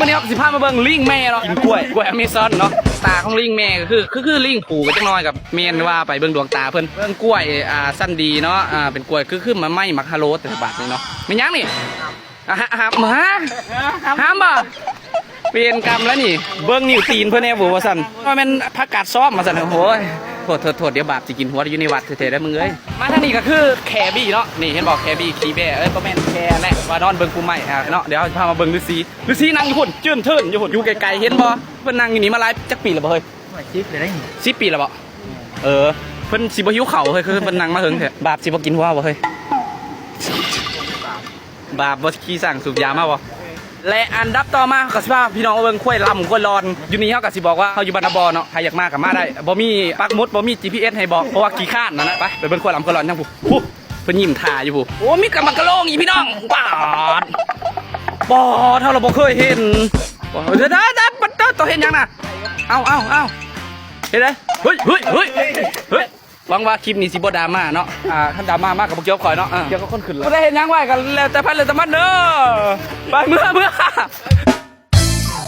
ມື້ນີ້ເຮົາກໍຊິພາມາເບິ່ງລີງແມ່ເນາະ ກິນກ້ວຍ ກ້ວຍອາເມຊອນເນາະ. ຕາຂອງລີງແມ່ກໍຄື ຄື ຄືລີງຜູ້ກັນຈັກໜ້ອຍ ກັບແມ່ນວ່າໄປເບິ່ງດວງຕາເພິ່ນ. ເບິ່ງກ້ວຍ ອ່າ ຊັ້ນດີເນາະ ອ່າ ເປັນກ້ວຍຄື ຄືໝາກໄມ້ໝາກຮາໂລ ແຕ່ບາດນີ້ເນາະ. ແມ່ນຫຍັງນີ້? ອ່ະ ຫາ ຫາ ຫາ ຫາມບໍ່? ເວນກຳແລ້ວນີ້ ເບິ່ງນິ້ວຕີນເພິ່ນແດ່ບໍ່ວ່າຊັ້ນ ວ່າແມ່ນຜັກກາດຊ້ອມວ່າຊັ້ນ. ໂອ້ຍ ໂທດ ໂທດ ໂທດ ດຽວບາບຊິກິນຫົວຢູ່ໃນວັດແທ້ໆ ເດີມຶງເອີຍ. ມາທາງນີ້ກໍຄືແຄບີເນາະ ນີ້ເຫັນບໍ່ ແຄບີຂີ້ແບ້ ເອີ ບໍ່ແມ່ນແຄແຫຼະ ວ່ານອນເບິ່ງປູ່ໄມ້ ອ່າ ເນາະ. ດຽວເຮົາຊິພາມາເບິ່ງລືສີ ລືສີນັ່ງຢູ່ພຸ້ນ ຈືນເທີນຢູ່ພຸ້ນ ຢູ່ໄກໆ ເຫັນບໍ່? ເພິ່ນນັ່ງຢູ່ນີ້ມາຫຼາຍຈັກປີແລ້ວບໍ່ເຮີ້ຍ? ສິບປີແລ້ວບໍ່? ເອີ ເພິ່ນຊິບໍ່ຫິວເຂົ້າເຮີ້ຍ ຄືເພິ່ນນັ່ງມາເຫິງແທ້. ບາບຊິບໍ່ກິນຫົວບໍ່ເຮີ້ຍ? ບາບບໍ່ຂີ່ຊ້າງສູບຢາມາບໍ່? ແລະ ອັນດັບຕໍ່ມາ ເຮົາກໍຊິພາພີ່ນ້ອງມາເບິ່ງຄວາຍລຳຄວາຍລອນ. ຢູ່ນີ້ເຮົາກໍຊິບອກວ່າເຮົາຢູ່ບ້ານນາບໍ່ເນາະ ໃຜຢາກມາກໍມາໄດ້ ບໍ່ມີປັກໝຸດ ບໍ່ມີຈີພີເອັສໃຫ້ບອກ ເພາະວ່າຂີ້ຄ້ານຫັ້ນນະ. ໄປ ໄປເບິ່ງຄວາຍລຳຄວາຍລອນທາງພຸ້ນ ພຸ້ນ ເພິ່ນຍິ້ມທ່າຢູ່ພຸ້ນ. ໂອ້ ມີກຳມະກະໂລງອີກພີ່ນ້ອງ ປາດ ປາດ ເຮົາລະບໍ່ເຄີຍເຫັນ. ເດີ ເດີ ເດີ ປາດ ໂຕ ໂຕເຮັດຫຍັງນະ? ເອົາ ເອົາ ເອົາ ເຮັດໃດ? ເຮີ້ຍ ເຮີ້ຍ ເຮີ້ຍ ເຮີ້ຍ. ຫວັງວ່າຄລິບນີ້ຊິບໍ່ດຣາມາເນາະ ອ່າ ຄັນດຣາມາມາກໍບໍ່ກ່ຽວກັບຂ້ອຍເນາະ ເອີ ກ່ຽວກັບຄົນຂຶ້ນແຫຼະ. ຜູ້ໃດເຮັດຫຍັງໄວ້ກໍແລ້ວແຕ່ໃຜແລ້ວແຕ່ມັນເດີ. ໄປ ເມືອ ເມືອ.